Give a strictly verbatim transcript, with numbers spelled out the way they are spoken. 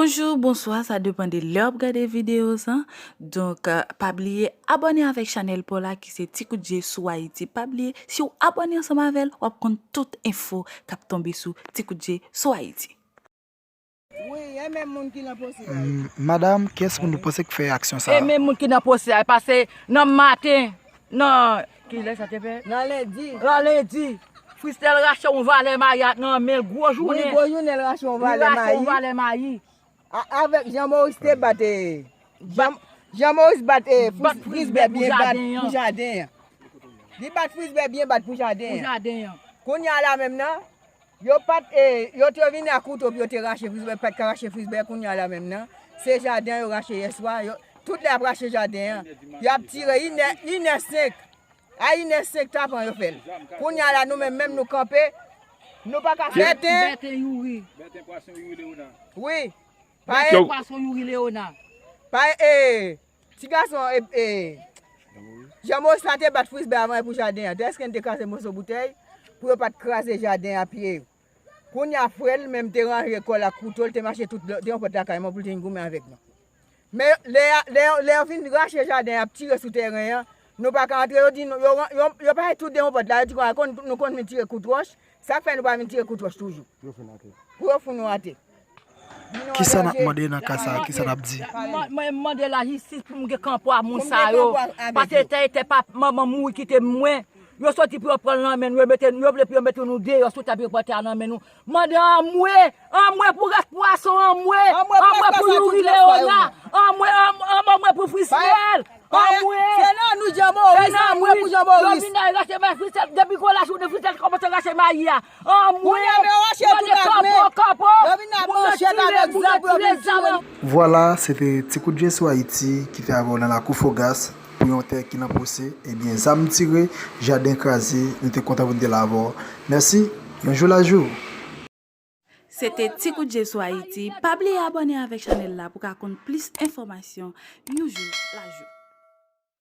Bonjou, bonswa, sa depann de lè w ap gade videyo sa. Donk, euh, pa bliye abòne avèk chanèl pa w la ki se Ti Kout Je sou Ayiti. Pa bliye, si w abòne ansanm avè l, w ap konn tout enfo k ap tonbe sou Ti Kout Je sou Ayiti. Wi, e menm moun ki nan pwosè a. Mm, Madanm, kiyès moun nou panse k fè aksyon sa E a? Menm moun ki nan pwosè a, pase nan maten, nan, kilè sa te fèt? Nan lendi. Nan lendi, Fristel rache yon valè mayi nan men l, gwo Wi, jounen. Gwo jounen l rache yon valè mayi. Valè mayi. A- Avèk Jan Moris te bat e. Jan- Jan Moris bat e. Frisbè byen bat pou jaden an. Li bat Frisbè byen bat pou jaden an. Jaden an. Kounye a la menm nan, yo pa t, e, yo te vini ak kouto pou yo te rache Frisbè, pa t ka rache Frisbè kounye a la menm nan. Se jaden an yo rache yèswa, yo, tout lè y ap rache jaden an. Y ap tire inè, inè senk. A inè senk tapan yo fè l. Kounye a la nou menm, menm nou kanpe, nou pa ka fè ten. Bèten youri. Wi. Pa e, Pwason youri Leona. Pa e, e, ti gason, e, e, Jan Moris la te bat Frisbè avan pou jaden an. Te èske n te kraze moso boutèy pou yo pa t kraze jaden an pye yo. Kounye a frè l menm te ranje kò l ak kouto, l te mache tout lè, te yon pòt lakay mwen pou l te vin goumen avèk nou. Men lè, lè, lè yo fin rache jaden an, y ap tire sou teren an, nou pa ka antre, yo di nou, yo, yo, yo pa tout de yon pòt la, yo di konn, konn, nou konn vin tire kout wòch, sa k fè nou pa vin tire kout wòch toujou. Pou yo foun nou atè. Kisa n ap mande nan ka sa a? Kisa n ap di? Mwen mande lajistis pou m gen kanpo a moun sa yo. Paske te te pa manman mouri kite mwen. Yo soti pou yo pran l nan men nou, yo mete, yo vle pou yo mete nou deyò sou tab, yo pran tè a nan men nou. Mande anmwe, anmwe pou rès pwason, anmwe, anmwe pou Youri Leona, anmwe, anmwe pou Frisnel, anmwe. Se nan nou Jan Moris, anmwe pou Jan Moris. Yo vin rache mayi Frisnel, depi gwo lajounen Frisnel kòmanse rache mayi a. Anmwe, Kounye a yo rache tout ak men. Kanpo, kanpo. Yo vin ap manchèt avèk zam pou yo vin tire. Vwala, se te Ti Kout Je sou Ayiti ki te avè w nan lakou Fogas pou yon tè ki nan pwosè. Ebyen, zam tire, jaden kraze, nou te kontan pou n te la avè w. Mèsi, yon jou la jou. Se te Ti Kout Je sou Ayiti. Pa bliye abòne avèk chanèl la pou ka konn plis enfòmasyon yon jou la jou.